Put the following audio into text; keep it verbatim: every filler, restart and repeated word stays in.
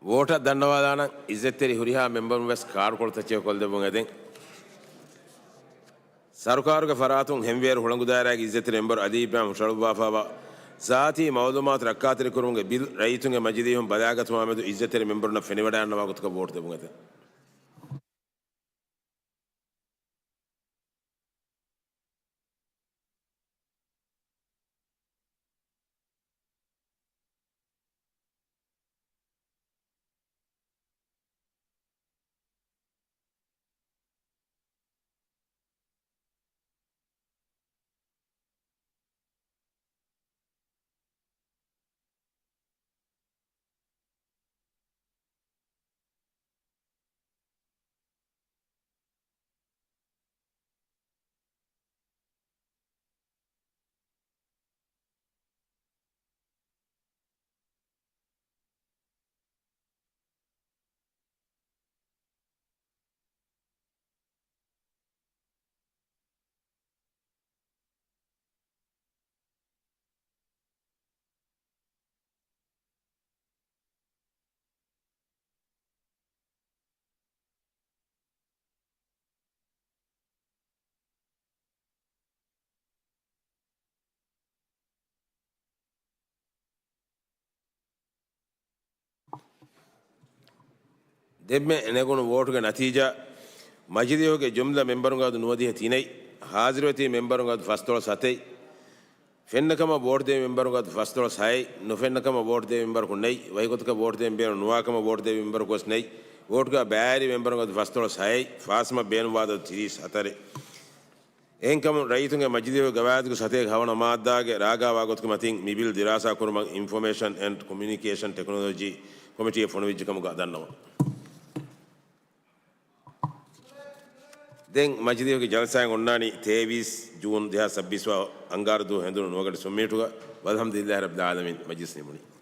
ވޯޓަށް ދަންނަވާލާނަން. އިއްޒަތްތެރި ހުރިހާ މެމްބަރުން ވެސް ކާޑުކޮޅުތައް ޗެކްކޮށްލެއްވުން އެދެން. ސަރުކާރުގެ ފަރާތުން ހެންވޭރު ހުޅަނގުދާއިރާގެ އިއްޒަތްތެރި މެމްބަރު އަލީ އިބްރާހިމް ހުށަހަޅުއްވާފައިވާ ޒާތީ މައުލޫމާތު ރައްކާތެރިކުރުމުގެ ބިލް ރައްޔިތުންގެ މަޖިލީހުން ބަލާގަތުމާމެދު އިއްޒަތްތެރި މެމްބަރުންނަށް ފެނިވަޑައިގަންނަވާ ގޮތަކަށް ވޯޓު ދެއްވުން އެދެން. ދެންމެ ނެގުނު ވޯޓުގެ ނަތީޖާ، މަޖިލީހުގެ ޖުމްލަ މެމްބަރުންގެ އަދު ނުވަދިހަ ތިނެއް، ހާޒިރުވެތި މެމްބަރުންގެ އަދު ފަސްދޮޅަސް ސަތެއް، ފެންނަކަމަށް ވޯޓު ދެވި މެމްބަރުންގެ އަދު ފަސްދޮޅަސް ހައެއް، ނުފެންނަކަމަށް ވޯޓު ދެވި މެމްބަރަކު ނެތް، ވަކިގޮތަކަށް ވޯޓު ދެވި މެމްބަރަކު ނުވާކަމަށް ވޯޓު ދެވި މެމްބަރަކު ވެސް ނެތް، ވޯޓުގަ ބައިވެރި މެމްބަރުންގެ އަދު ފަސްދޮޅަސް ހައެއް، ފާސްމަށް ބޭނުންވާ އަދަދު ތިރީސް ހަތަރެއް. އެހެންކަމުން ރައްޔިތުންގެ މަޖިލީހުގެ ގަވާއިދުގެ ސަތޭކަ ހަވަނަ މާއްދާގެ ރާގާވާ ގޮތުގެ މަތިން މި ބިލް ދިރާސާ ކުރުމަށް އިންފޮމޭޝަން އެންޑް ކޮމިއުނިކޭޝަން ޓެކްނޮލޮޖީ ކޮމިޓީއަށް ފޮނުވިއްޖެ ކަމުގަ ދަންނަވަން. ދެން މަޖިލީހުގެ ޖަލްސާއެއް އޮންނާނީ ތޭވީސް ޖޫން ދެހާސް ސައްބީސް ވާ އަންގާރަ ދުވަހު ހެނދުނު ނުވަގަޑި ސުންމިނިޓުގަ. ވަލްހަމްދުލިއްލާހި ރައްބިލް އާލަމީން. މަޖިލިސް ނިމުނީ.